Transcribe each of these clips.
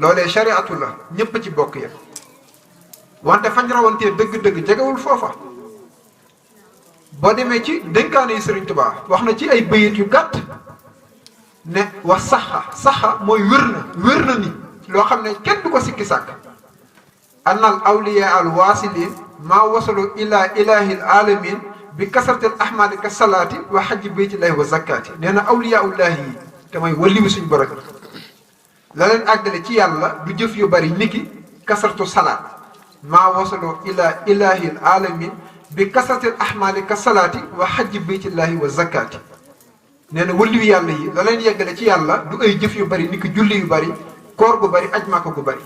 loolee shariatu la ñëpp ci bokk yëpp wante fañ rawantee dëgg-dëgg jegewul foofa. boo demee ci dénkaane yi Sëriñ Tuubaa wax na ci ay bayit yu gàtt ne wa saxa mooy wér na ni loo xam ne kenn du ko sikki sàkk annal awliya al wasilin maa wasalu ila ilahil alamin bi kasratil ahmadi ka salaati wa hajji baytillahi wa zakkaati nee na awliyaullahi yi te mooy waliwu suñ borom la leen àggale ci yàlla du jëf yu bari niki kasratu salaat maa wasalu ila ilahil alamin bi kasratil ahmadi ka salaati wa hajji baytillahi wa zakkaati nee na waliwu yàlla yi la leen yeggale ci yàlla du ay jëf yu bari niki julli yu bari koor gu bari aj màkka gu bari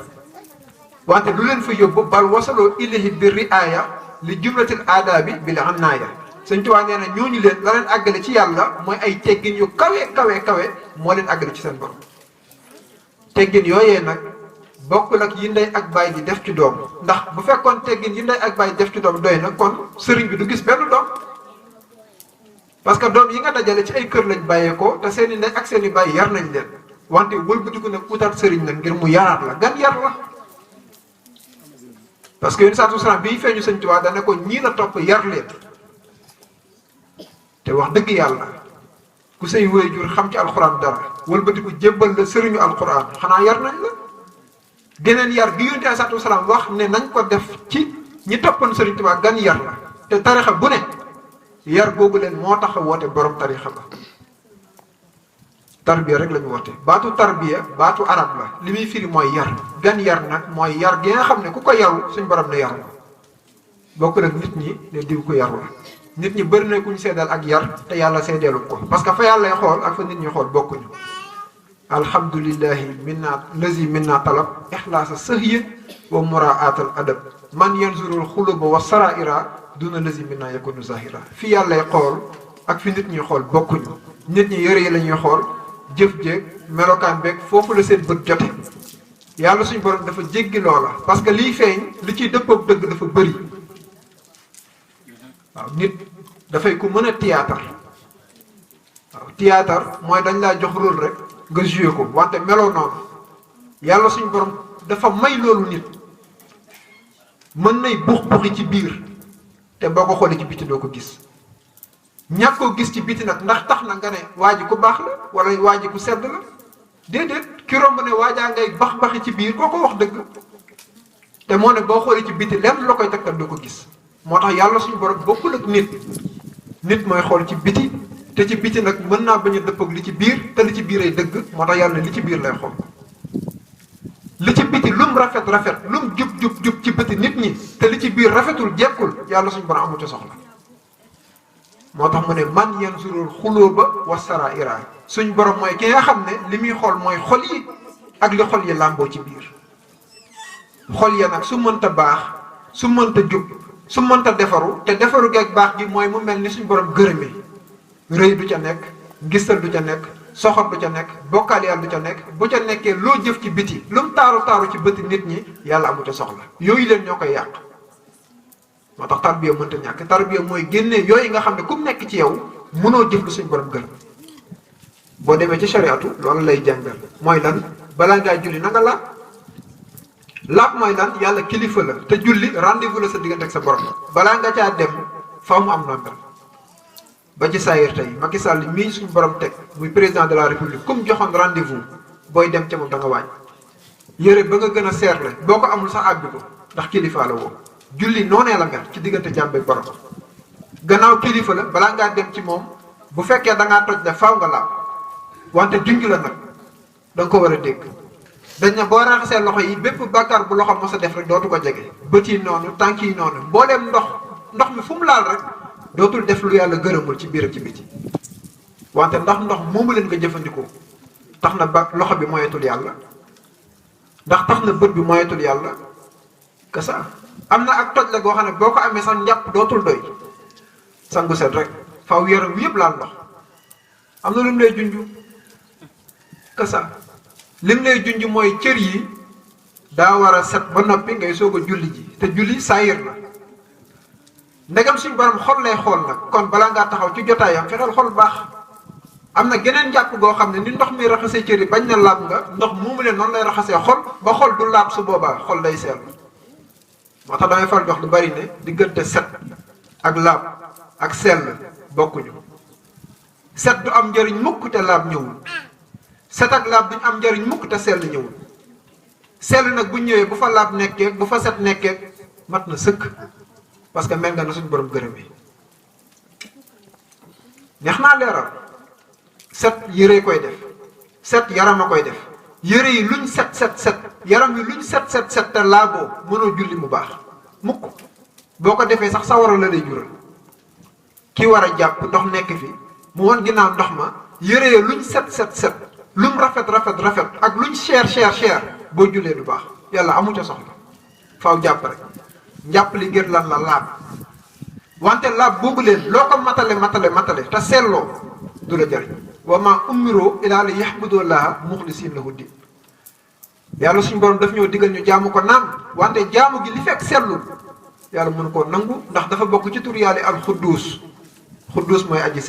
wante lu leen fa yóbbu bal wasaloo ilahi bi riaya li jumlatil aadaabi bil annaaya Sëñ Tuubaa nee na ñooñu leen la leen àggale ci yàlla mooy ay teggin yu kawe moo leen àggale ci seen borom. teggin yooyee nag bokkul ak yi ndey ak baay di def ci doom ndax bu fekkoon teggin yi ndey ak baay def ci doom doy na kon sëriñ bi du gis benn doom parce que doom yi nga dajale ci ay kër lañ bàyyeekoo te seeni ndey ak seeni baay yar nañ leen wante wëlbatiku nag utaat sëriñ nag ngir mu yaraat la gan yar la. parce que yéen saatu salaam bi feeñu Sëñ Tuubaa dana ko ñii la topp yar leen te wax dëgg yàlla ku say waajur xam ci alxuraan dara wëlbatiku jébbal la sëriñu alxuraan xanaa yar nañ la. geneen yar gi yonent saatu salaam wax ne nañ ko def ci ñi toppoon Sëriñ Tuubaa gan yar la te tarixa bu ne yar googu leen moo tax a woote borom tarixa ba. tarbiya rek lañu woote baatu tarbiya baatu arab la li muy firi mooy yar gan yar nag mooy yar gi nga xam ne ku ko yaru suñ borom ne yaru la bokk nag nit ñi ne diw ko yaru la nit ñi bëri na kuñ seedal ak yar te yàlla seedeelu ko parce que fa yàllay xool ak fa nit ñi xool bokkuñu alhamdulillahi minna lazi minna talab ixlaasa sahya wa muraatal adab man yanzurul xuluba wa saraira duna lazi minna yakunu zahira fi yàllay xool ak fi nit ñi xool bokkuñu nit ñi yëre yi la ñuy xool jëf jéeg melokaan beeg foofu la seen bët jote yàlla suñu borom dafa jéggi loola parce que liy feeñ li ciy dëppoog dëgg dafa bëri waaw nit dafay ku mën a théâtre waaw théâtre mooy dañ laa jox rôle rek nga joué ko wante meloo noonu yàlla suñu borom dafa may loolu nit mën nay buux-buuxi ci biir te boo ko xoolee ci biti doo ko gis ñàkk koo gis ci biti nag ndax tax na nga ne waa ji ku baax la wala waa ji ku sedd la déedéet ki romb ne waajaa ngay bax-baxi ci biir koo ko wax dëgg te moo ne boo xoolee ci biti lenn la koy tegtal doo ko gis moo tax yàlla suñu borom bokkul ak nit mooy xool ci biti te ci biti nag mën naa bañ a dëpp ak li ci biir te li ci biir ay dëgg moo tax yàlla ne li ci biir lay xool li ci biti lum rafet lum jub ci biti nit ñi te li ci biir rafetul jekkul yàlla suñu borom amu ci soxla moo tax mu ne man yanzurul xulóoba wa saraira suñ borom mooy ki nga xam ne li muy xool mooy xol yi ak li xol yi làmboo ci biir xol ya nag su mënta baax su mënta jub su mënta defaru te defaru geeg baax gi mooy mu mel ni suñ borom gërëme rëy du ca nekk ngistal du ca nekk soxor du ca nekk bokkaal yàlla du ca nekk bu ca nekkee loo jëf ci biti lu mu taaru ci bëti nit ñi yàlla amu ca soxla yooyu leen ñoo koy yàq moo tax tarbiya mënta ñàkk tarbiya mooy génnee yooyu nga xam ne ku mu nekk ci yow mënoo jëf lu suñ borom gërëm boo demee ci shariatu loolu lay jàngal mooy lan balaa ngaa julli na nga laab mooy lan yàlla kilifa la te julli rendez-vous la sa diggante ak sa borom balaa nga caa dem faw mu am nombel ba ci saayir tey Macky Sall mii suñu borom teg muy président de la république comme joxoon rendez-vous booy dem ca moom da nga waaj yére ba nga gën a seerle boo ko amul sax àbbi ko ndax kilifa la woo julli noonee la mel ci diggante jàmm ak borom gannaaw kilifa la balaa ngaa dem ci moom bu fekkee da ngaa toj ne faaw nga laab wante junj la nag da nga ko war a dégg dañ ne boo raxasee loxo yi bépp bàkkaar bu loxo mos a def rek dootu ko jege bët yi noonu tànk yi noonu mbooleem ndox mi fu mu laal rek dootul def lu yàlla gërëmul ci biir ak ci biti wante ndax ndox moomu leen nga jëfandikoo tax na ba loxo bi moyetul yàlla ndax tax na bët bi moyetul yàlla kasa am na ak toj la goo xam ne boo ko amee sax njàpp dootul doy sangu set rek faw yaram wi yëpp laal ndox am na lu mu lay junj kasa lim lay junj mooy cër yi daa war a set ba noppi ngay soog a julli ji te julli saayir la ndegam suñ borom xol lay xool nag kon balaa ngaa taxaw ci jotaayam fexeel xol baax am na geneen jàpp goo xam ne ni ndox mi raxasee cër yi bañ na laab nga ndox moomu leen noonu lay raxasee xol ba xol du laab su boobaa xol day sell. moo tax damay fal jox lu bari ne diggante set ak laab ak sell bokkuñu. set du am njëriñ mukk te laab ñëwul set ak laab duñ am njëriñ mukk te sell ñëwul. sell nag bu ñëwee bu fa laab nekkee bu fa set nekkee mat na sëkk parce que mel nga na suñu borom gërëm yi. neex naa leeral set yére koy def set yaram a koy def yére yi luñ set yaram yi luñ set te laaboo mënoo julli mu baax mukk boo ko defee sax sawara la lay jural. ki war a jàpp ndox nekk fi mu won ginnaaw ndox ma yére yi luñ set lum rafet ak luñ cher boo jullee du baax yàlla amu ca soxla faaw jàpp rek njàpp li ngir lan la laab wante laab boobu leen loo ko matale te selloo du la jariñ wa maa umiroo ilaa li yaxbudu llaaha muxlisiina lahu diin yàlla suñu borom daf ñoo digal ñu jaamu ko naam wante jaamu gi li fekk sellul yàlla mënu koo nangu ndax dafa bokk ci tur yàlla al xudduus mooy aji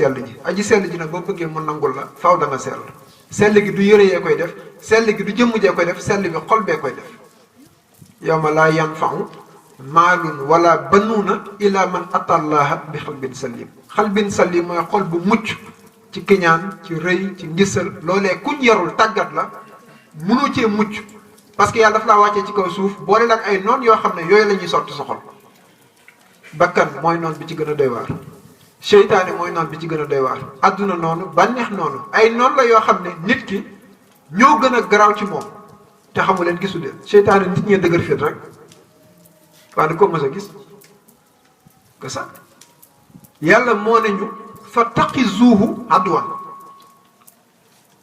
sell ji nag boo bëggee mu nangul la faaw da nga sell gi du yëre yee koy def sell gi du jëmm jee koy def sell bi xol bee koy def yawma laa yanfau maalun wala banuuna illa man atallaha bi xalbin salim. xalbin salim mooy xol bu mucc ci kiñaan ci rëy ci ngisal loolee kuñ yarul tàggat la mënoo cee mucc parce que yàlla daf laa wàccee ci kaw suuf boole ak ay noon yoo xam ne yooyu la ñuy sotti sa xol. bakkan mooy noon bi ci gën a doy waar seytaane mooy noon bi ci gën a doy waar adduna noonu bànneex noonu ay noon la yoo xam ne nit ki ñoo gën a garaaw ci moom te xamu leen gisu leen seytaane nit ñee dëgër fit rek waaye da ko mës a gis que ça yàlla moo ne ñu fa taqi zuuhu adwan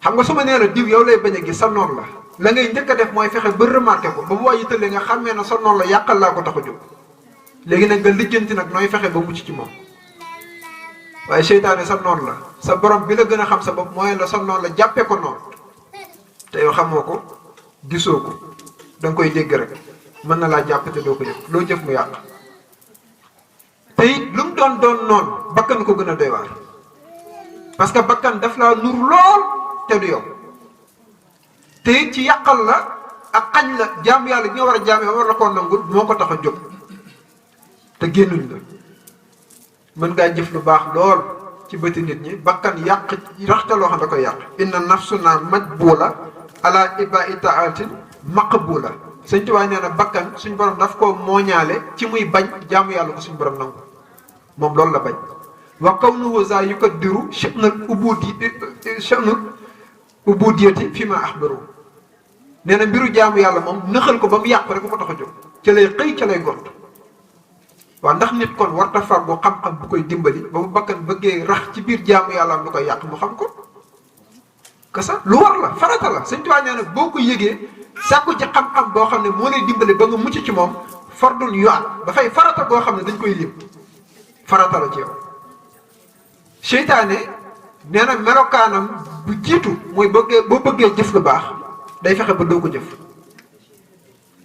xam nga su ma nee la diw yow lay bañ a gis sa noon la ngay njëkk a def mooy fexe ba remarqué ko ba bu waa yitale nga xàmmee na sa noon la yàqal laa ko tax a jóg léegi nag nga lijjanti nag nooy fexe ba mucc ci moom waaye seytaane sa noon la sa borom bi la gën a xam sa bopp mooy la sa noon la jàppee ko noonu te yow xamoo ko gisoo ko danga koy dégg rek mën na laa jàpp te doo ko jëf loo jëf mu yàq te it lu mu doon noonu bakkan ko gën a doy waar parce que bakkan daf laa nur lool te du yow te it ci yàqal la ak xañ la jaam yàlla ñoo war a jaam war la koo nangul moo ko tax a jóg te génnuñ la mën ngaa jëf lu baax lool ci bëti nit ñi bakkan yàq raxta loo xam da koy yàq inna nafsuna majbula ala ibai taatin maqbula sëñ Tuubaa nee na bakkan suñ borom daf ko mooñaale ci muy bañ jaamu yàlla ko suñ borom nangu moom loolu la bañ wa kawnuhu za yukaddiru sha'nul ubudiyati fi ma axbaru nee na mbiru jaamu yàlla moom nëxal ko ba mu yàq rek bu ko tax a jóg ca lay xëy ca lay gont waaw ndax nit kon warta fàggu xam-xam bu koy dimbali ba mu bakkan bëggee rax ci biir jaamu yàlla am lu koy yàq mu xam ko que ça lu war la farata la sëñ Tuubaa nee na boo ko yëgee sàkku ci xam-xam boo xam ne moo lay dimbali ba nga mucc ci moom fardun yu'at dafay farata boo xam ne dañ koy lim farata la ci yow. seytaane nee na melokaanam bu jiitu mooy boo bëggee jëf lu baax day fexe ba doo ko jëf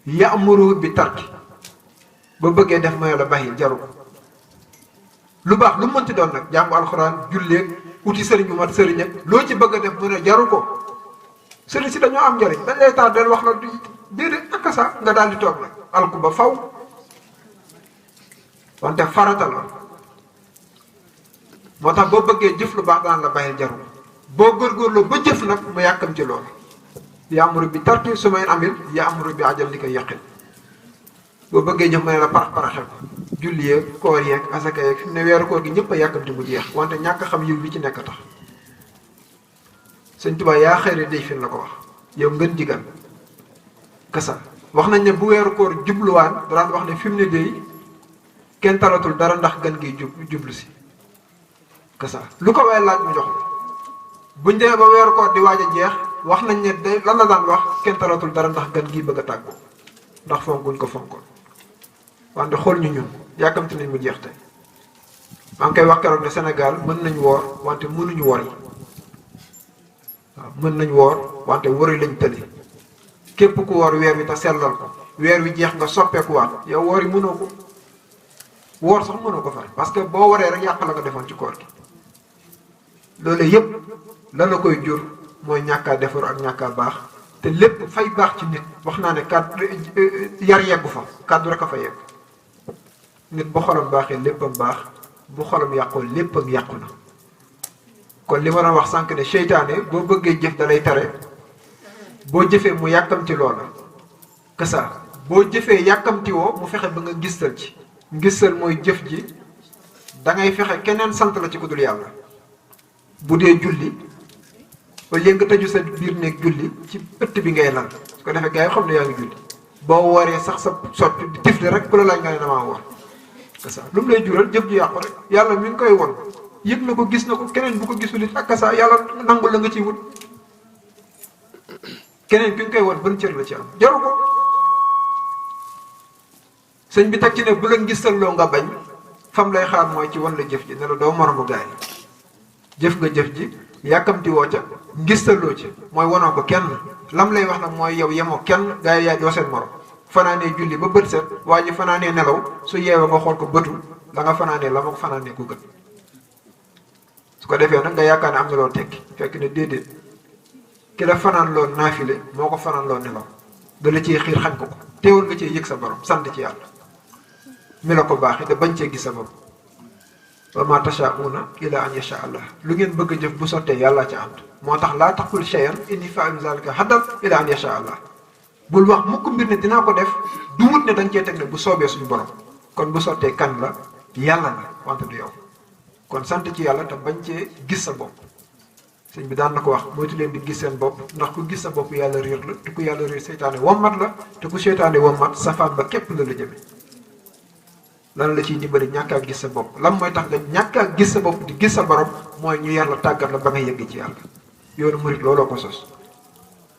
ya'muru bi tarki ba bëggee def mooy la bàyyi jaru ko lu baax lu mu mënti doon nag jàngu alxuraan julleeg uti sëriñ bu mat sëriñ ak loo ci bëgg a def mu ne jaru ko sëriñ si dañoo am njëriñ dañ lay taal del wax la déedéet ak sa nga daal di toog nag alku ba faw wante farata la moo tax boo bëggee jëf lu baax daan la bàyyi jaru boo góorgóorloo ba jëf nag mu yàkkam ci loolu ya'muru bi tarki su may amil ya'muru bi ajal li koy yàqin boo bëggee jëf ma ne la paraxe ko julli yeeg koor yeeg asaka yeeg fi mu ne weeru koor gi ñëpp a yàkkamti mu jeex wante ñàkk xam yiw bi ci nekk tax sëñ Tuubaa yaa xëyri day fin la ko wax yow ngën jigan kasa wax nañ ne bu weeru koor jubluwaan daan wax ne fi mu ne day kenn talatul dara ndax gan gi jublu si kasa lu ko way laaj mu jox la buñ demee ba weeru koor di waaj a jeex wax nañ ne day lan la daan wax kenn talatul dara ndax gan gi bëgg a tàggu ndax fonkuñ ko fonkoon wante xool ñu ñun yàkkamti nañ mu jeex tey maa ngi koy wax keroog ne Sénégal mën nañ woor wante mënuñu wor yi waaw mën nañ woor wante wori lañ tëli képp ku woor weer wi te sellal ko weer wi jeex nga soppeekuwaat yow woor yi mënoo ko woor sax mënoo ko far parce que boo waree rek yàq la nga defoon ci koor gi loolu yëpp la la koy jur mooy ñàkkaa defaru ak ñàkkaa baax te lépp fay baax ci nit wax naa ne kàddu yar yeggu fa kàddu rek a fa yegg nit bu xolam baaxee léppam baax bu xolam yàqoo léppam yàqu na kon li ma doon wax sànq ne seytaane boo bëggee jëf dalay tere boo jëfee mu yàkkamti loola kasa boo jëfee yàkkamti woo mu fexe ba nga gistal ci ngistal mooy jëf ji da ngay fexe keneen sant la ci ku dul yàlla bu dee julli au lieu nga tëju sa biir néeg julli ci ëtt bi ngay lal su ko defee gars yi xam ne yaa ngi julli boo waree sax sa socc di tifli rek ku la laaj nga ne damaa war kasa lu mu lay jural jëf ji yàqu rek yàlla mi ngi koy won yëg na ko gis na ko keneen bu ko gisul it ak kasa yàlla nangul la nga ciy wut keneen ki nga koy won ban cër la ci am jaru ko sëñ bi teg ci ne bu la ngistal loo nga bañ fam lay xaar mooy ci wan la jëf ji ne la doo moromu gaay jëf nga jëf ji yàkkamti woo ca ngistaloo ci mooy wanoo ko kenn lam lay wax nag mooy yow yemoo kenn gaay yaay doo seen morom fanaanee julli ba bët set waa ji fanaanee nelaw su yeewee nga xool ko bëtu la nga fanaanee la ma ko fanaanee ko gën su ko defee nag nga yaakaar ne am na loo tekki fekk ne déedéet ki la fanaan loo naafile moo ko fanaan loo nelaw da la ciy xiir xañ ko ko teewul nga cee yëg sa borom sant ci yàlla mi la ko baaxee te bañ cee gis sa bopp wa ma tashaa'uuna illa an yasha allah lu ngeen bëgg a jëf bu sottee yàlla ca ànd moo tax laa taqul shay'an inni faa'ilu zaalika hadan illa an yasha allah bul wax mukk mbir ne dinaa ko def du wut ne dañ cee teg ne bu soobee suñu borom kon bu sottee kan la yàlla la wante du yow kon sant ci yàlla te bañ cee gis sa bopp sëñ bi daan na ko wax moytu leen di gis seen bopp ndax ku gis sa bopp yàlla réer la te ku yàlla réer seytaane wommat la te ku seytaane wommat safaan ba képp la la jëme lan la ciy dimbali ñàkk a gis sa bopp lan mooy tax nga ñàkk a gis sa bopp di gis sa borom mooy ñu yar la tàggat la ba nga yegg ci yàlla yoonu murit looloo ko sos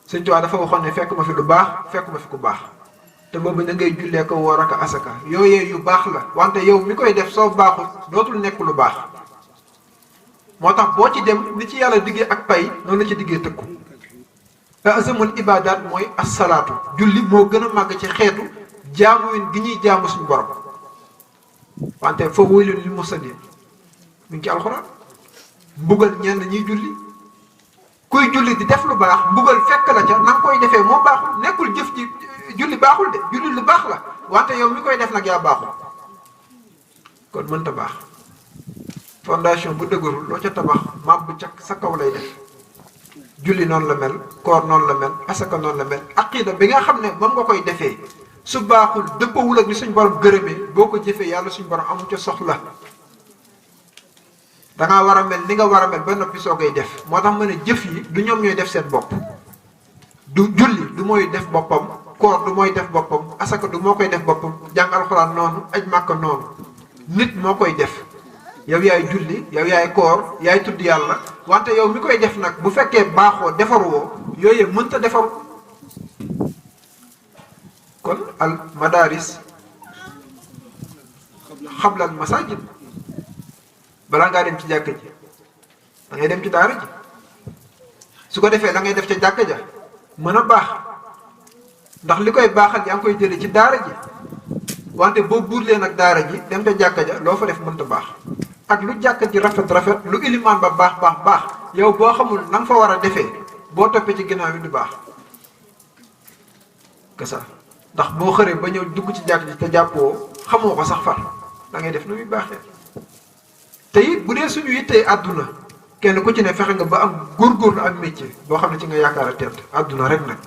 sëñ Tuubaa dafa waxoon ne fekk ma fi lu baax fekk ma fi ku baax te boobu da ngay jullee ko woor ak asaka yooyee yu baax la wante yow mi koy def soo baaxul dootul nekk lu baax moo tax boo ci dem ni ci yàlla diggee ak pay noonu la ci diggee tëkku azamul ibaadaat mooy asalaatu julli moo gën a màgg ci xeetu jaamu yin gi ñuy jaamu suñu borom wante fa waylun lil musalliin mi ngi ci alxuraan mbugal ñenn ñiy julli kuy julli di def lu baax mbugal fekk la ca na nga koy defee moo baaxul nekkul jëf ji julli baaxul de julli lu baax la wante yow mi koy def nag yaa baaxul kon mënta baax fondation bu dëgërul loo ca tabax maam bu ca sa kaw lay def julli noonu la mel koor noonu la mel asaka noonu la mel aqida bi nga xam ne moom nga koy defee su baaxul dëppawul ak ni suñ borom gërëmee boo ko jëfee yàlla suñ borom amu ca soxla dangaa war a mel ni nga war a mel ba noppi soo koy def moo tax ma ne jëf yi du ñoom ñooy def seen bopp du julli du mooy def boppam koor du mooy def boppam asaka du moo koy def boppam jàng alxuraan noonu aj màkka noonu nit moo koy def yow yaay julli yow yaay koor yaay tudd yàlla wante yow mi koy def nag bu fekkee baaxoo defaruwoo yooyu mënta defaru kon al madaris xabla al masajid balaa ngaa dem ci jàkka ji da ngay dem ci daara ji su ko defee la ngay def ca jàkka ja mën a baax ndax li koy baaxal yaa ngi koy jëlee ci daara ji wante boo buurlee nag daara ji dem ca jàkka ja loo fa def mënta baax ak lu jàkka ji rafet rafet lu ilimaan ba baax yow boo xamul na nga fa war a defee boo toppee ci ginnaaw yi du baax kasa ndax boo xëree ba ñëw dugg ci jàkka ji te jàppoo xamoo ko sax far da ngay def nu muy baaxee te it bu dee suñu yittee àdduna kenn ku ci ne fexe nga ba am góorgóorlu ak métier boo xam ne ci nga yaakaar a tedd àdduna rek nag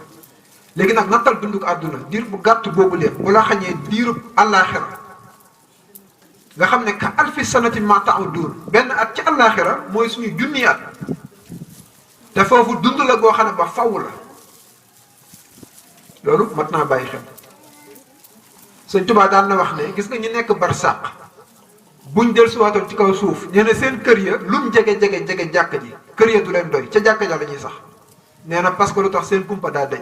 léegi nag nattal dunduk àdduna diir bu gàtt boobu leen bu la xañee diirub àllaaxira nga xam ne ka alfi sanati ma ta'udun benn at ci àllaaxira mooy suñu junni at te foofu dund la goo xam ne ba faw la loolu mat naa bàyyi xel Sëñ Tuubaa daan na wax ne gis nga ñu nekk barsàq buñ del suwaatoon ci kaw suuf nee na seen kër ya lu mu jege jàkka ji kër ya du leen doy ca jàkka ja la ñuy sax nee na parce que lu tax seen kumpa daa dañ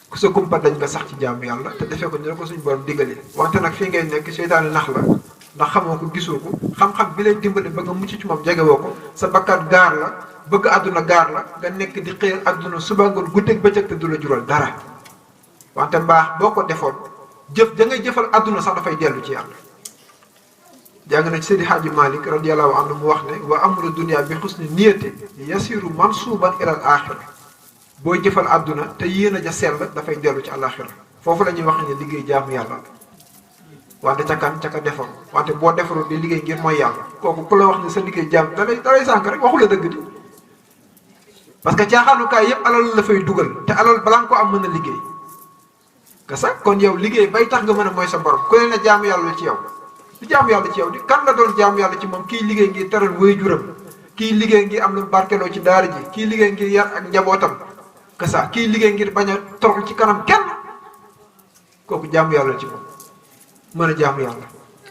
ku sa kumpa dañ nga sax ci jaamu yàlla te defee ko ñu ne ko suñu borom diggalee wante nag fii ngay nekk seytaane nax la ndax xamoo ko gisoo ko xam-xam bi lay dimbali ba nga mucc ci moom jegewoo ko sa bakkaat gaar la bëgg àdduna gaar la nga nekk di xëyal àdduna suba ngoon guddeeg bëccëg te du la jural dara wante mbaax boo ko defoon jëf da ngay jëfal àdduna sax dafay dellu ci yàlla jàng na ci Seydi Hadji Malick radiyallahu anhu mu wax ne wa amru dunya bi husni niyati yasiru mansuban ila al axira booy jëfal àdduna te yéen a ja sell dafay dellu ci àlaxira foofu la ñuy wax ne liggéey jaamu yàlla wante ca ka defar wante boo defarul di liggéey ngir mooy yàlla kooku ku la wax ne sa liggéey jaam dalay sànk rek waxu la dëgg di parce que caaxaanukaay yëpp alal la fay dugal te alal balaa nga ko am mën a liggéey que sax kon yow liggéey bay tax nga mën a mooy sa borom ku ne na jaamu yàlla ci yow di jaamu yàlla ci yow di kan la doon jaamu yàlla ci moom kii liggéey ngir teral waajuram kii liggéey ngir am lu barkeloo ci daara ji kii liggéey ngir yar ak njabootam que sax kii liggéey ngir bañ a torox ci kanam kenn kooku jaamu yàlla ci moom mën a jaamu yàlla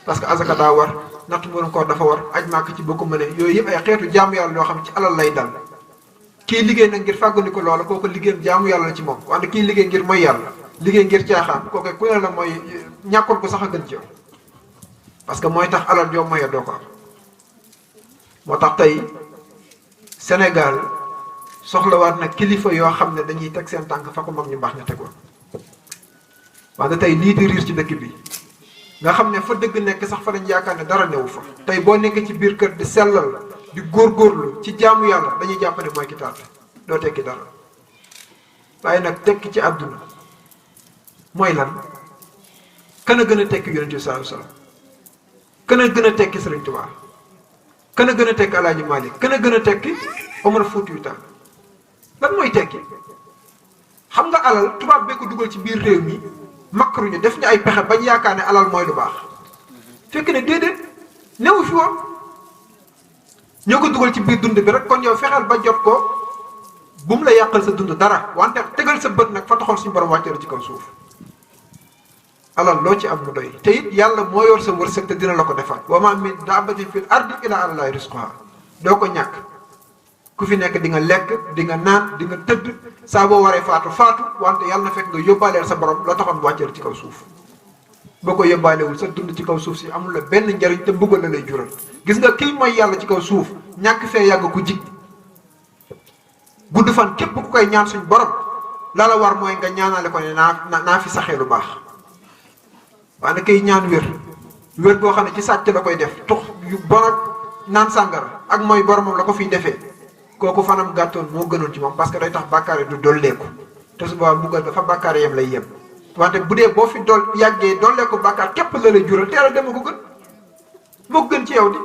parce que azaka daa war natt mburum koor dafa war aj màkk ci boo ko mënee yooyu yëpp ay xeetu jaamu yàlla yoo xam ci alal lay dal kii liggéey nag ngir fàggandiku loola kooku liggéeyam jaamu yàlla ci moom wante kii liggéey ngir mooy yàlla liggéey ngir caaxaan kooku ku ne la mooy ñàkkoon ko sax a gën ci yow parce que mooy tax alal joo moye doo ko am moo tax tey Sénégal soxlawaat na kilifa yoo xam ne dañuy teg seen tànk fa ko mag ñu baax ñu tegoon wante tey lii di riir ci dëkk bi nga xam ne fa dëgg nekk sax fa dañ yaakaar ne dara newu fa tey boo nekkee ci biir kër di sellal di góorgóorlu ci jaamu yàlla dañuy jàpp ne mooy ki taate doo tekki dara waaye nag tekki ci àdduna mooy lan kan a gën a tekki yonent bi sallallahu alayhi wasallam kan a gën a tekki Sëriñ Tuubaa kan a gën a tekki Alaaji Maalik kan a gën a tekki Omar Fuutiyu Taal lan mooy tekki xam nga alal tubaab bee ko dugal ci biir réew mi makruñu def ñu ay pexe bañ yaakaar ne alal mooy lu baax fekk ne déedéet newu fi woon ñoo ko dugal ci biir dund bi rek kon yow fexeel ba jot ko bu mu la yàqal sa dund dara wante tegal sa bët nag fa taxoon suñu borom wàccee ci kaw suuf alal loo ci am mu doy te it yàlla moo yor sa wërsëg te dina la ko defal wa ma min daabatin fil ardi illa ala llahi rizquha doo ko ñàkk ku fi nekk di nga lekk di nga naan di nga tëdd saa boo waree faatu wante yàlla na fekk nga yóbbaaleel sa borom la taxoon wàcceel ci kaw suuf boo ko yóbbaalewul sa dund ci kaw suuf si amul la benn njariñ te mbugal la lay jural gis nga kii mooy yàlla ci kaw suuf ñàkk fee yàgg ku jig gudd fan képp ku koy ñaan suñ borom la la war mooy nga ñaanale ko ne naa fi saxee lu baax waaye kay ñaan wér boo xam ne ci sàcc la koy def tux yu bon ak naan sàngara ak mooy boromam la ko fiy defee kooku fanam gàttoon moo gënoon ci moom parce que day tax bàkkaar yi du dolleeku te su boobaa mbugal dafa bàkkaar yem lay yem wante bu dee boo fi yàggee dolleeku bàkkaar képp la lay jural teel a dem ko gën moo gën ci yow di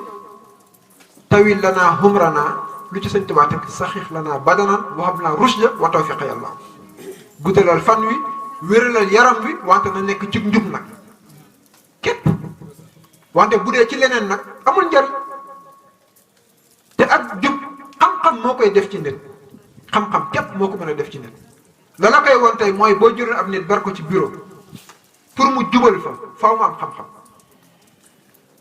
tawil lanaa humranaa lu ci sëñ Tuubaa teg saxiix lanaa badanan wahab naa rushda wa tawfiqa yàlla guddalal fan wi wéralal yaram wi wante na nekk ci njub nag képp wante bu dee ci leneen nag amul njariñ te ak jub xam-xam moo koy def ci nit xam-xam képp moo ko mën a def ci nit la la koy woon tey mooy boo jëloon ab nit bar ko ci bureau pour mu jubal fa faaw mu am xam-xam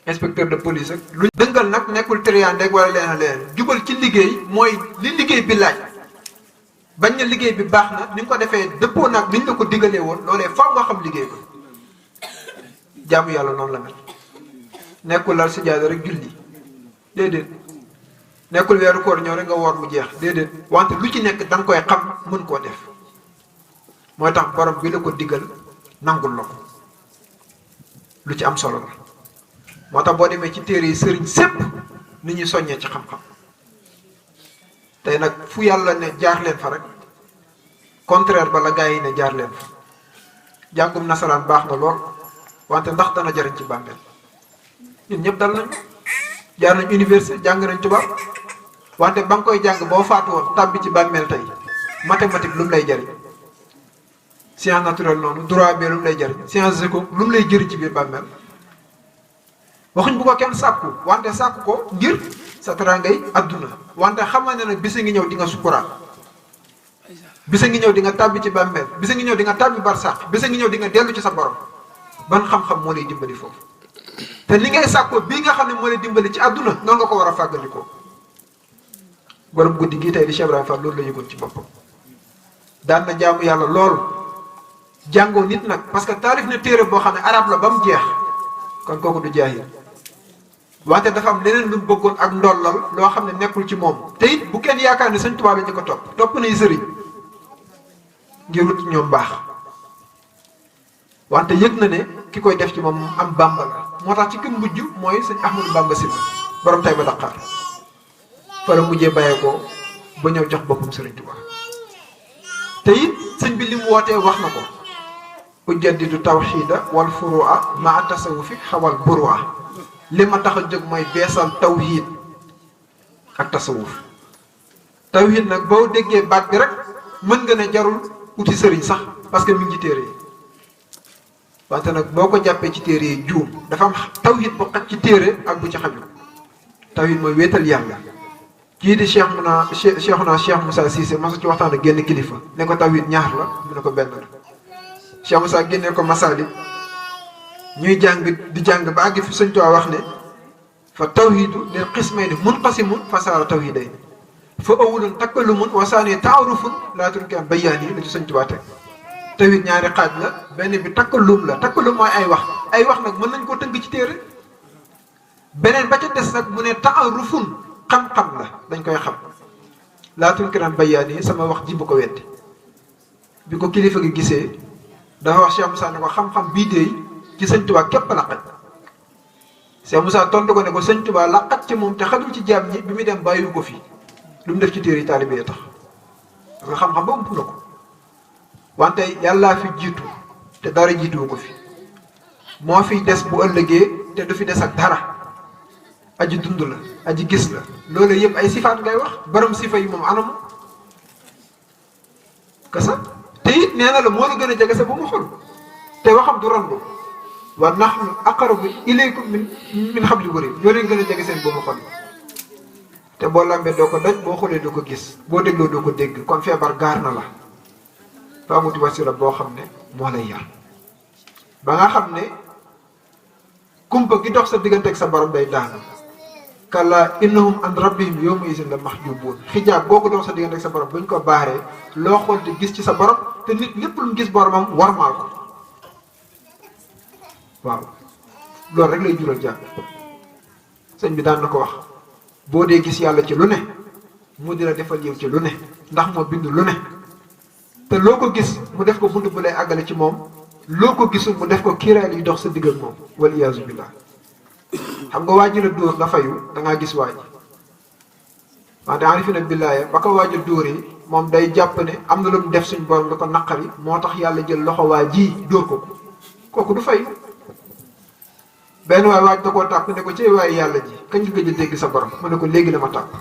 inspecteur de police ak lu dëngal nag nekkul triandeeg wala leneen jubal ci liggéey mooy li liggéey bi laaj bañ na liggéey bi baax na ni nga ko defee dëppoo nag ni ñu la ko digalee woon loolee faaw nga xam liggéey ko jaamu yàlla noonu la mel nekkul lal sijaada rek julli déedéet nekkul weeru koor ñëw rek nga woor mu jeex déedéet wante lu ci nekk da nga koy xam mën koo def mooy tax borom bi la ko digal nangul la ko lu ci am solo la moo tax boo demee ci téere yi sëriñ sépp ni ñuy soññee ci xam-xam tey nag fu yàlla ne jaar leen fa rek contraire ba la gaa yi ne jaar leen fa jàngum nasaraan baax na lool wante ndax dana jariñ ci bàmmeel ñun ñëpp dal nañ jaar nañ université jàng nañ tubaab wante ba nga koy jàng boo faatu woon tàbbi ci bàmmeel tey mathématique lu mu lay jariñ science naturelle noonu droit bi lu mu lay jariñ science éco lu mu lay jëriñ ci biir bàmmeel waxuñ bu ko kenn sàkku wante sàkku ko ngir sa teraangay adduna wante xamal ne nag bisa ngi ñëw di nga sukkuraat bisa ngi ñëw di nga tàbbi ci bàmmeel bisa ngi ñëw di nga tàbbi barsàq bisa ngi ñëw di nga dellu ci sa borom ban xam-xam moo lay dimbali foofu te li ngay sàkkoo bii nga xam ne moo lay dimbali ci àdduna noonu nga ko war a fàggandikoo borom guddi gii tey di Cheikh Ibrahima Fall loolu la yëgoon ci boppam daan na jaamu yàlla lool jàngoo nit nag parce que taalif na téere boo xam ne arab la ba mu jeex kon kooku du jaahil wante dafa am leneen lu mu bëggoon ak ndollal loo xam ne nekkul ci moom te it bu kenn yaakaar ne Sëñ Tuubaa la ñu ko topp nay sëriñ ngir wut ñoom baax wante yëg na ne ki koy def ci moom am Bàmba la moo tax ci kim mujj mooy sëñ Ahmadou Bamba Sylla borom Taïba Dakar fa la mujjee bàyyee ko ba ñëw jox boppam Sëriñ Tuubaa te it sëñ bi li mu wootee wax na ko ujaddidu tawxiida wal furu'a maa tasawufi xawal buru'a li ma tax a jóg mooy beesal tawxiid ak tasawuf tawxiid nag boo déggee baat bi rek mën nga ne jarul uti sëriñ sax parce que mi ngi ci téere yi wante nag boo ko jàppee ci téere yi juum dafa am tawxiid bu xaj ci téere ak bu ci xajul tawxiid mooy wéetal yàlla kii di Cheikh Moussa Cissé mosu ci waxtaan ak génn kilifa ne ko tawxiid ñaar la mu ne ko benn la Cheikh Moussa génneel ko Masalik ñuy jàng di jàng ba àgg fi Sëñ Tuubaa wax ne fa tawxiidu lil qismayni munqasimun fa saara tawxiidayni fa awwalun takkallumun wa saani taarufun laa turkian bayaani la ci Sëñ Tuubaa teg tawxiid ñaari xaaj la benn bi takkallum la takkallum mooy ay wax nag mën nañ koo tënk ci téere beneen ba ca des nag mu ne taarufun xam-xam la dañ koy xam laa turkian bayaani sama wax ji bu ko weddi bi ko kilifa gi gisee dafa wax Cheikh Moussa ne ko xam-xam bii de ci Sëñ Tuubaa képp la xaj Cheikh Moussa tontu ko ne ko Sëñ Tuubaa la xaj ci moom te xajul ci jaam ñi bi muy dem bàyyiwu ko fi lu mu def ci téere yi taalibe yi tax nga xam-xam ba ëmp na ko wante yàllaa fi jiitu te dara jiituwu ko fi moo fiy des bu ëllëgee te du fi des ak dara aji dund la aji gis la loolu yëpp ay sifaat ngay wax borom sifa yi moom anamu kasa te it nee na la moo la gën a jege sa bu mu xol te waxam du randu wa nahnu aqrabu ilaykum min hablil warid ñoo leen gën a jege seen bu mu xol te boo lambee doo ko daj boo xoolee doo ko gis boo dégloo doo ko dégg kon feebar gaar na la fa amuti wasila boo xam ne moo lay yar ba nga xam ne kumpa gi dox sa diggante ak sa borom day daanu kalla innahum an rabbihim yawma izin la mahjubuun xijaab boo ko dox sa diggante ak sa borom buñ ko baaree loo xool te gis ci sa borom te nit lépp lu mu gis boromam warmaal ko waaw loolu rek lay jural jàmm sëñ bi daan na ko wax boo dee gis yàlla ci lu ne mu di la defal yow ci lu ne ndax moo bind lu ne te loo ko gis mu def ko bunt bu lay àggale ci moom loo ko gisul mu def ko kiiraay liy dox sa digg ak moom wal iyaazu billah xam nga waajur a dóor nga fayu da ngaa gis waaj wante arifina billaaya ba ko waajur dóor yi moom day jàpp ne am na lu mu def suñ borom da ko naqari moo tax yàlla jël loxo waa ji dóor ko kooku du fayu benn waay waaj da koo tàpp ne ko ci waay yàlla ji kañ nga gëj a dégg sa borom mu ne ko léegi la ma tàpp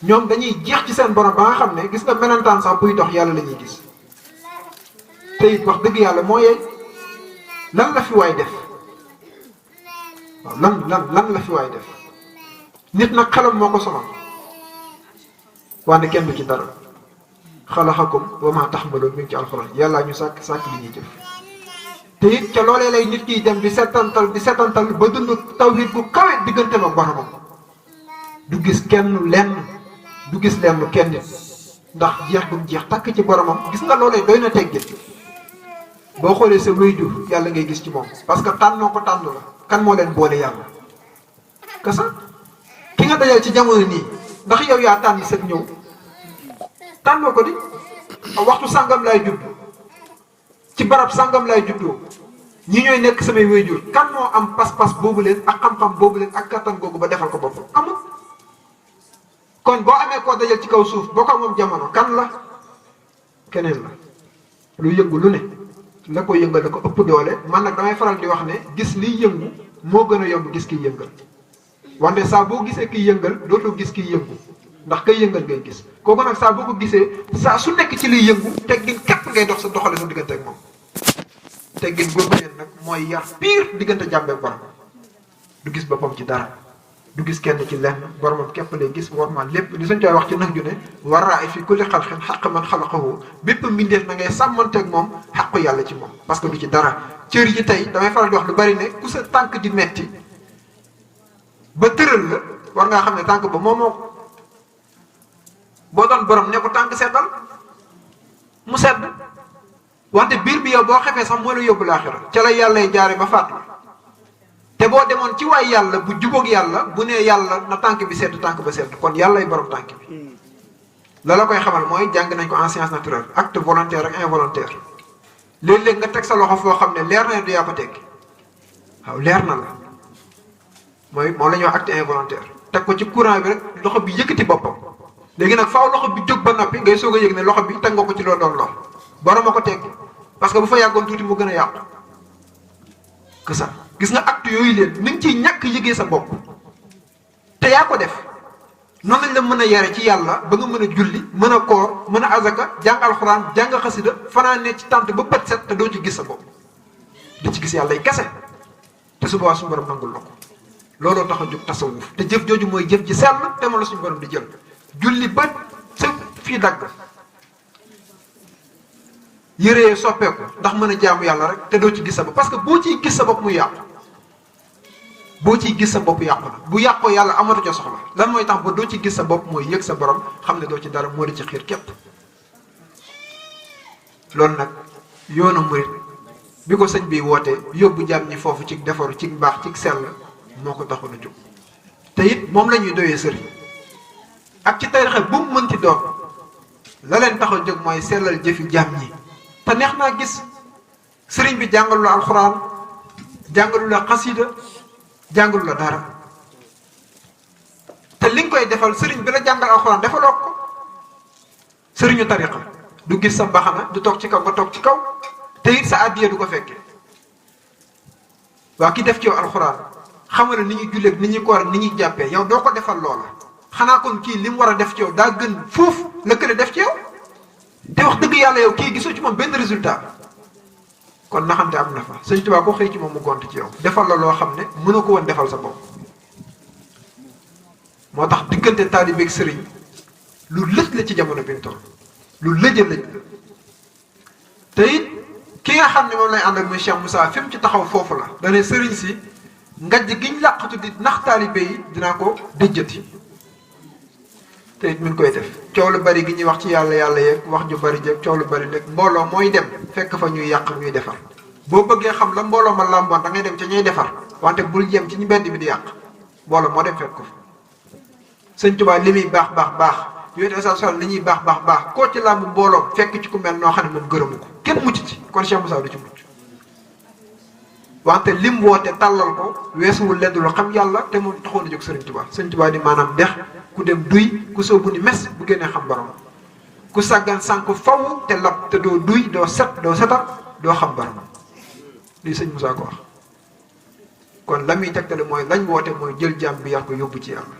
ñoom dañuy jeex ci seen borom ba nga xam ne gis nga melentaan sax buy dox yàlla la ñuy gis te it wax dëgg yàlla moo yeey lan la fi waay def waaw lan la fi waay def nit nag xelam moo ko sonal wante kenn du ci dara xalaxakum wa maa taxmaloon mi ngi ci alxuraan yàllaa ñu sàkk li ñuy jëf te it ca loolee lay nit kiy dem di setantal ba dund tawhid bu kawe digganteem ak boromam du gis kenn lenn du gis lenn kenn nit ndax jeex bu mu jeex takk ci boromam gis nga loolee doy na teggin boo xoolee sa wéyjur yàlla ngay gis ci moom parce que tànnoo ko tànn la kan moo leen boole yàlla kasa ki nga dajal ci jamono nii ndax yow yaa tànn sëg ñëw tànnoo ko di waxtu sàngam laay judd ci barab sàngam laay juddoo ñi ñooy nekk samay wéyjur kan moo am pas-pas boobu leen ak xam-xam boobu leen ak kattan googu ba defal ko boppam amul kon boo amee koo dajal ci kaw suuf boo ko moom jamono kan la keneen la lu yëngu lu ne la ko yëngal da ko ëpp doole man nag damay faral di wax ne gis liy yëngu moo gën a yomb gis kiy yëngal wante saa boo gisee kiy yëngal dootoo gis kiy yëngu ndax kay yëngal ngay gis kooku nag saa boo ko gisee saa su nekk ci liy yëngu teggin képp ngay dox sa doxale sa diggante ak moom teggin boobu leen nag mooy yar pire diggante jàmbe borom du gis boppam ci dara du gis kenn ci lenn boromam képp lay gis warma lépp li suñ koy wax ci nag ju ne waraa fi kulli xalqin xaq man xalaqahu bépp mbindeef na ngay sàmmanteeg moom xaqu yàlla ci moom parce que du ci dara cër yi tey damay faral di wax lu bari ne ku sa tànk di metti ba tëral la war ngaa xam ne tànk ba moo boo doon borom ne ko tànk seddal mu sedd wante biir bi yow boo xefee sax moo la yóbbu laaxira ca la yàlla jaare ba fàtt te boo demoon ci waay yàlla bu jubóog yàlla bu nee yàlla na tànk bi sedd tànk ba sedd kon yàllay borom tànk bi la la koy xamal mooy jàng nañ ko en science naturelle acte volontaire ak involontaire léeg-léeg nga teg sa loxo foo xam ne leer na du yaa ko teg waaw leer na la mooy moom la ñuy wax acte involontaire teg ko ci courant bi rek loxo bi yëkkati boppam léegi nag faaw loxo bi jóg ba noppi ngay soog a yëg ne loxo bi teg nga ko ci loolu doon lor borom a ko teggi parce que bu fa yàggoon tuuti mu gën a yàqu que ça gis nga acte yooyu leen ni nga ciy ñàkk yëgee sa bopp te yaa ko def noonu lañ la mën a yare ci yàlla ba nga mën a julli mën a koor mën a azaka jàng alxuraan jàng xasida fanaan ne ci tànt ba bët set te doo ci gis sa bopp di ci gis yàlla yi kese te su boobaa suñu borom nangul la ko looloo tax a jóg tasawuf te jëf jooju mooy jëf ji sell te moom la suñu borom di jël julli ba sa fii dagg yëree soppeeku ndax mën a jaamu yàlla rek te doo ci gis sa bopp parce que boo ciy gis sa bopp muy yàqu boo ciy gis sa bopp yàqu na bu yàqoo yàlla amatu ca soxla lan mooy tax ba doo ci gis sa bopp mooy yëg sa borom xam ne doo ci dara moo di ci xiir képp loolu nag yoonu murit bi ko sëñ bi wootee yóbbu jàmm ñi foofu ci defaru ci mbaax ci sell moo ko taxoon a jóg te it moom la ñuy doyee sëriñ ak ci tarixa bu mu mënti doon la leen tax a jóg mooy sellal jëfi jàmm ñi te neex naa gis sëriñ bi jàngalu la alxuraan jàngalu la xasida jàngalu la dara te li nga koy defal sëriñ bi la jàngal alxuraan defaloo ko sëriñu tarixa du gis sa mbaxana du toog ci kaw nga toog ci kaw te it sa addiya du ko fekke waa ki def ci yow alxuraan xamal ni ñuy julleeg ni ñuy koor ni ñuy jàppee yow doo ko defal loola xanaa kon kii li mu war a def ci yow daa gën fuuf la kële def ci yow te wax dëgg yàlla yow kii gisoo ci moom benn résultat kon naxante am na fa sëñ Tuubaa ko xëy ci moom mu gont ci yow defal la loo xam ne mënoo ko woon defal sa bopp moo tax diggante taalibe ak sëriñ lu lëj la ci jamono bi mu toll lu lëj la te it ki nga xam ne moom lay àndal muy Cheikh Moussa fi mu ci taxaw foofu la dane sëriñ si ngajj giñ làqatu di nax taalibe yi dinaa ko déjjati te it mi ngi koy def coow lu bari gi ñuy wax ci yàlla yàlla yeeg wax ju bari jeeg coow lu bari nekk mbooloo mooy dem fekk fa ñuy yàq ñuy defar boo bëggee xam la mbooloo ma làmboon da ngay dem ca ñuy defar wante bul jëm ci ñu mbedd bi di yàq mbooloo moo dem fekk ko fa sëñ Tuubaa li muy baax yooyu essentiel li ñuy baax koo ci làmb mbooloo fekk ci ku mel noo xam ne moom gërëmu ko kenn mucc ci kon Cheikh Moussa du ci mucc wante lim woote tàllal ko weesuwul ledd lu xam yàlla te moom taxoon a jóg sëriñ Tuubaa sëriñ Tuubaa di maanaam dex ku dem duy ku soobu ni mes bu génnee xam borom ku sàggan sànk faw te lab te doo duy doo set doo setal doo xam borom lii sëñ Moussa ko wax kon la muy tegtale mooy lañ woote mooy jël jàmm bi yar ko yóbbu ci yàlla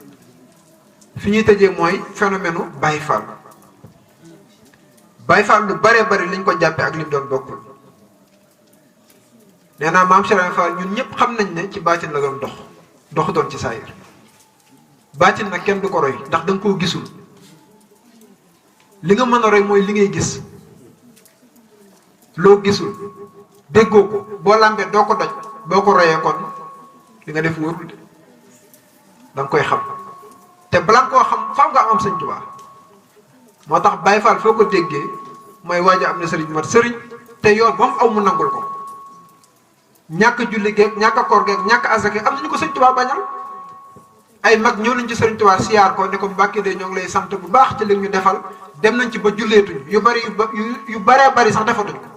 fi ñuy tëjee mooy phénomène Baye Fall Baye Fall lu baree bari liñ ko jàppee ak lim doon bokkul nee naa maam Cheikh Fall ñun ñëpp xam nañ ne ci baatin la doon dox doon ci saayir baatin nag kenn du ko roy ndax da nga koo gisul li nga mën a roy mooy li ngay gis loo gisul déggoo ko boo làmbee doo ko doj boo ko royee kon li nga def wóorul de da nga koy xam te bala nga koo xam faaw nga am sëñ Tuubaa moo tax Baye Fall foo ko déggee mooy waaja am na sëriñ mat sëriñ te yoon moom aw mu nangul ko ñàkk julli geeg ñàkk koor geeg ñàkk azaka am nañu ko sëñ Tuubaa bañal ay mag ñëw nañ ci sëriñ Tuubaa siyaar ko ne ko Mbàkke de ñoo ngi lay sant bu baax ci li ñu defal dem nañ ci ba julleetuñ yu baree bari sax defatuñ ko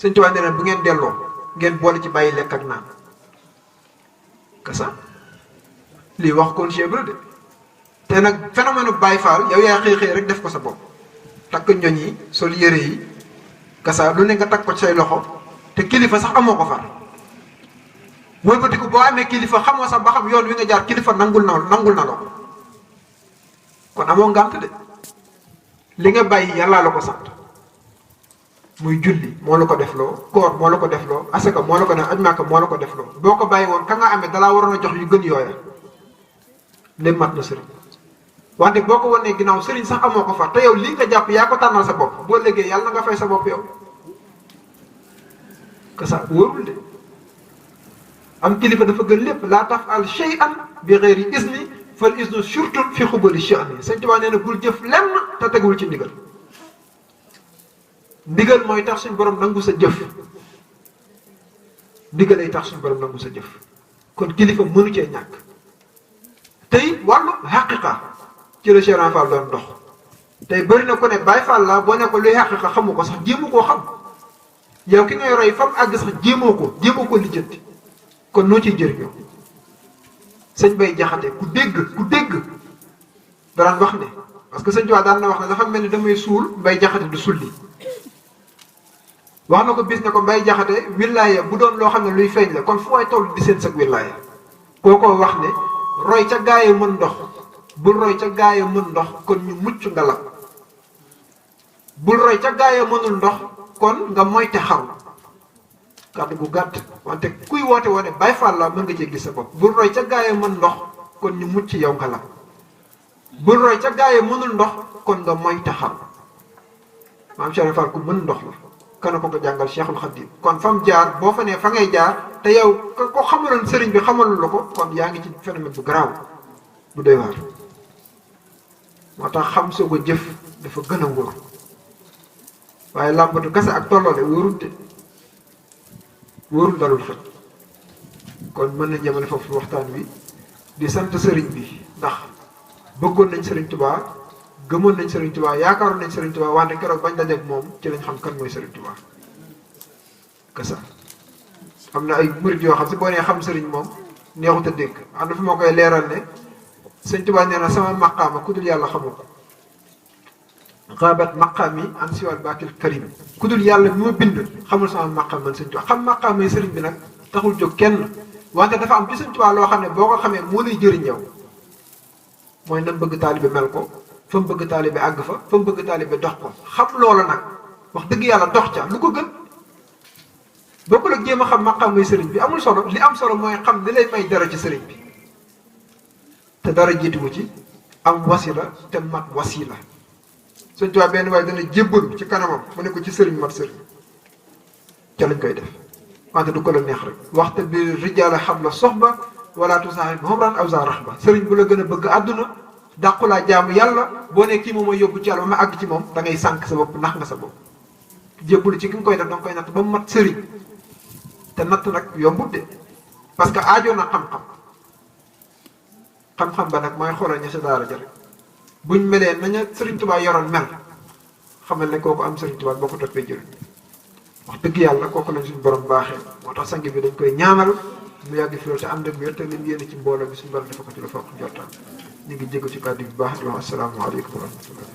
sëñ Tuubaa ne leen bu ngeen delloo ngeen boole ci bàyyi lekk ak naan kasa lii wax kon Cheikh Ibra de te nag phénomène Baye Fall yow yaa xëy rek def ko sa bopp takk ñoñ yi sol yére yi kasa lu ne nga takk ko ci say loxo te kilifa sax amoo ko far mooy ko boo amee kilifa xamoo sax ba xam yoon wi nga jaar kilifa nangul na la ko kon amoo ngànt de li nga bàyyi yàllaa la ko sant muy julli moo la ko defloo koor moo la ko defloo asaka moo la ko def aj Màkka moo la ko defloo boo ko bàyyi woon ka nga amee dalaa waroon a jox yu gën yooya ndem mat na sëriñ wante boo ko wanee ginnaaw sëriñ sax amoo ko far te yow lii nga jàpp yaa ko tànnal sa bopp boo léegi yàlla na nga fay sa bopp yow que ça wóorul de am kilifa dafa gën lépp laa taf'al shay'an bi ghayri izni fal iznu surtout fi xubali sha'ni sëñ Tuubaa nee na bul jëf lenn te tegul ci ndigal ndigal mooy tax suñ borom nangu sa jëf ndigal ay tax suñ borom nangu sa jëf kon kilifa mënu cee ñàkk tey wàllu xaqiqa ci la Cheikh Fall doon dox tey bëri na ko ne Baye Fall la boo ne ko luy xaqiqa xamu ko sax jéemu koo xam yow ki ngay roy fam àgg sax jéemoo ko lijjanti kon noo ciy jëriñoo sëñ Bay Jaxate ku dégg daraan wax ne parce que sëñ Tuubaa daan na wax ne dafa mel ni damay suul Mbay Jaxate du sulli wax na ko bis ne ko Mbay Jaxate willaaya bu doon loo xam ne luy feeñ la kon fu waay toll di seen sag willaaya kookoo wax ne roy ca gaaye mën ndox bul roy ca gaaye mën ndox kon ñu mucc nga la bul roy ca gaaye mënul ndox kon nga moyte xaru kàddu gu gàtt wante kuy woote wone Baay Faal la mën nga cee gis sa bopp bul roy ca gaaye mën ndox kon ñu mucc yow nga la bul roy ca gaaye mënul ndox kon nga moyte xaru maam Cheikh Fall ku mën ndox la kana ko jàngal Cheikhul Khadim kon fam jaar boo fa nee fa ngay jaar te yow ko xamaloon sëriñ bi xamalul la ko kon yaa ngi ci phénomène bu garaaw bu doy waar moo tax xam soo ko jëf dafa gën a wóor waaye làmbatu kese ak tolloole wóorul dalul xel kon mën nañ jëmale foofu waxtaan wi di sant sëriñ bi ndax bëggoon nañ sëriñ Tuubaa gëmoon nañ sëriñ Tuubaa yaakaaroon nañ sëriñ Tuubaa wante keroog bañ dajeek moom ci lañ xam kan mooy sëriñ Tuubaa kasa am na ay murit yoo xam si boo nee xam sëriñ moom neexut a dégg am na fu ma koy leeral ne sëriñ Tuubaa nee na sama maqaama ku dul yàlla xamul ko xaabat maqaam yi an siwal baakil karim ku dul yàlla bi ma bind xamul sama maqaam man sëriñ Tuubaa xam maqaam yi sëriñ bi nag taxul jóg kenn wante dafa am ci sëriñ Tuubaa loo xam ne boo ko xamee moo lay jëriñ yow mooy nam bëgg taalibe mel ko fa mu bëgg taalibe àgg fa mu bëgg taalibe dox ko xam loola nag wax dëgg yàlla dox ca lu ko gën bokkul ak jéem a xam maqaam mooy sëriñ bi amul solo li am solo mooy xam li lay may dara ci sëriñ bi te dara jiituwu ci am wasila te mat wasila sëñ Tuubaa benn waaye dana jébbalu ci kanamam mu ne ko ci sëriñ mat sëriñ ca lañ koy def wante du ko la neex rek waxte bi rijaala xam la soxba wala tusaaxib xomran aw sa raxba sëriñ bu la gën a bëgg àdduna dàqulaa jaamu yàlla boo ne kii moom mooy yóbbu ci yàlla ba ma àgg ci moom da ngay sànq sa bopp nax nga sa bopp jébbalu ci ki nga koy def da nga koy natt ba mu mat sëriñ te natt nag yombut de parce que aajoo na xam-xam ba nag mooy xoolal ña sa daara ja rek buñ melee naña sëriñ Tuubaa yoroon mel xamal ne kooku am sëriñ Tuubaa boo ko toppee jëriñ wax dëgg yàlla kooku lañ suñu borom baaxee moo tax sang bi dañ koy ñaanal mu yàgg fi loolu te ànd ak wér te lim yéene ci mbooloo bi suñu borom dafa ko ci lu foog njortaan ñu ngi jégal ci kàddu bi baax di wax asalaamaaleykum wa rahmatullah